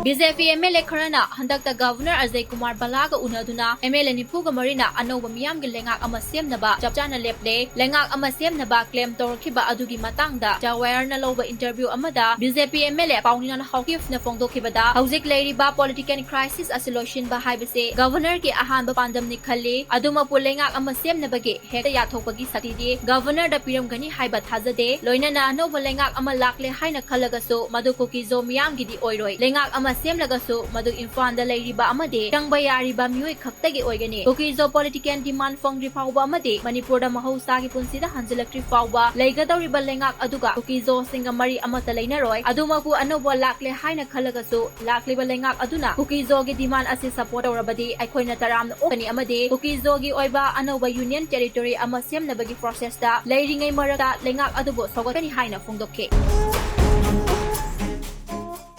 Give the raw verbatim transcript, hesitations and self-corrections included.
B J P M L A ꯈꯔꯅ ꯍꯟꯗꯛꯇ governor Ajay Kumar ꯚꯜꯂꯥꯒ ꯎꯅꯗꯨꯅ ꯑꯦꯝ ꯑꯦꯜ ꯑꯦ ꯅꯤꯐꯨꯒ ꯃꯔꯤꯅ ꯑꯅꯧꯕ ꯃꯤꯌꯥꯝꯒꯤ ꯂꯩꯉꯥꯛ ꯑꯃ ꯁꯦꯝꯅꯕ ꯆꯞ ꯆꯥꯅ ꯂꯦꯞꯂꯦ꯫ ꯂꯩꯉꯥꯛ ꯑꯃ ꯁꯦꯝꯅꯕ ꯀ꯭ꯂꯦꯝ ꯇꯧꯔꯛꯈꯤꯕ ꯑꯗꯨꯒꯤ ꯃꯇꯥꯡꯗ ꯖꯋꯥꯌꯔꯅ ꯂꯧꯕ ꯏꯟꯇꯔꯚ꯭ꯌꯨ ꯑꯃꯗ B J P M L A ꯄꯥꯎꯅꯤꯅꯥꯟ ꯍꯥꯎꯀꯤꯐꯅ ꯐꯣꯡꯗꯣꯛꯈꯤꯕꯗ, ꯍꯧꯖꯤꯛ ꯂꯩꯔꯤꯕ ꯄꯣꯂꯤꯇꯤꯀꯦꯜ ꯀ꯭ꯔꯥꯏꯁꯤꯁ ꯑꯁꯤ ꯂꯣꯏꯁꯤꯟꯕ ꯍꯥꯏꯕꯁꯤ ꯒꯚꯔꯅꯔꯒꯤ ꯑꯍꯥꯟꯕ ꯄꯥꯟꯗꯝꯅꯤ ꯈꯜꯂꯤ꯫ ꯑꯗꯨꯃꯛꯄꯨ ꯂꯩꯉꯥꯛ ꯑꯃ ꯁꯦꯝꯅꯕꯒꯤ ꯍꯦꯛꯇ ꯌꯥꯊꯣꯛꯄꯒꯤ ꯁꯛꯇꯤꯗꯤ ꯒꯚꯔꯅꯔꯗ ꯄꯤꯔꯝꯒꯅꯤ ꯍꯥꯏꯕ ꯊꯥꯖꯗꯦ꯫ ꯂꯣꯏꯅꯅ ꯑꯅꯧꯕ ꯂꯩꯉꯥꯛ ꯑꯃ ꯂꯥꯛꯂꯦ ꯍꯥꯏꯅ ꯈꯜꯂꯒꯁꯨ ꯃꯗꯨ ꯀꯨꯀꯤꯖꯣ ꯃꯤꯌꯥꯝꯒꯤꯗꯤ ꯑꯣꯏꯔꯣꯏ꯫ ꯂꯩꯉꯥꯛ ꯑꯃ ꯁꯦꯝꯂꯒꯁꯨ ꯃꯗꯨ ꯏꯝꯐꯥꯜꯗ ꯂꯩꯔꯤꯕ ꯑꯃꯗꯤ ꯆꯪꯕ ꯌꯥꯔꯤꯕ ꯃꯤꯑꯣꯏ ꯈꯛꯇꯒꯤ ꯑꯣꯏꯒꯅꯤ꯫ ꯀꯨꯀꯤꯖꯣ ꯄꯣꯂꯤꯇꯤꯀꯦꯜ ꯗꯤꯃꯥꯟ ꯐꯪꯗ꯭ꯔꯤ ꯐꯥꯎꯕ ꯑꯃꯗꯤ ꯃꯅꯤꯄꯨꯔꯗ ꯃꯍꯧꯁꯥꯒꯤ ꯄꯨꯟꯁꯤꯗ ꯍꯟꯖꯤꯜꯂꯛꯇ꯭ꯔꯤ ꯐꯥꯎꯕ ꯂꯩꯒꯗꯧꯔꯤꯕ ꯂꯩꯉꯥꯛ ꯑꯗꯨꯒ ꯀꯨꯀꯤꯖꯣꯁꯤꯡꯒ ꯃꯔꯤ ꯑꯃꯠꯇ ꯂꯩꯅꯔꯣꯏ꯫ ꯑꯗꯨꯃꯛꯄꯨ ꯑꯅꯧꯕ ꯂꯥꯛꯂꯦ ꯍꯥꯏꯅ ꯈꯜꯂꯒꯁꯨ ꯂꯥꯛꯂꯤꯕ ꯂꯩꯉꯥꯛ ꯑꯗꯨꯅ ꯀꯨꯀꯤꯖꯣꯒꯤ ꯗꯤꯃꯥꯟ ꯑꯁꯤ ꯁꯄꯣꯔꯠ ꯇꯧꯔꯕꯗꯤ ꯑꯩꯈꯣꯏꯅ ꯇꯔꯥꯝꯅ ꯑꯣꯛꯀꯅꯤ ꯑꯃꯗꯤ ꯀꯨꯀꯤꯖꯣꯒꯤ ꯑꯣꯏꯕ ꯑꯅꯧꯕ ꯌꯨꯅꯤꯌꯟ ꯇꯦꯔꯤꯇꯣꯔꯤ ꯑꯃ ꯁꯦꯝꯅꯕꯒꯤ ꯄ꯭ꯔꯣꯁꯦꯁꯇ ꯂꯩꯔꯤꯉꯩ ꯃꯔꯛꯇ ꯂꯩꯉꯥꯛ ꯑꯗꯨꯕꯨ ꯁꯧꯒꯠꯀꯅꯤ ꯍꯥꯏꯅ ꯐꯣꯡꯗꯣꯛꯈꯤ꯫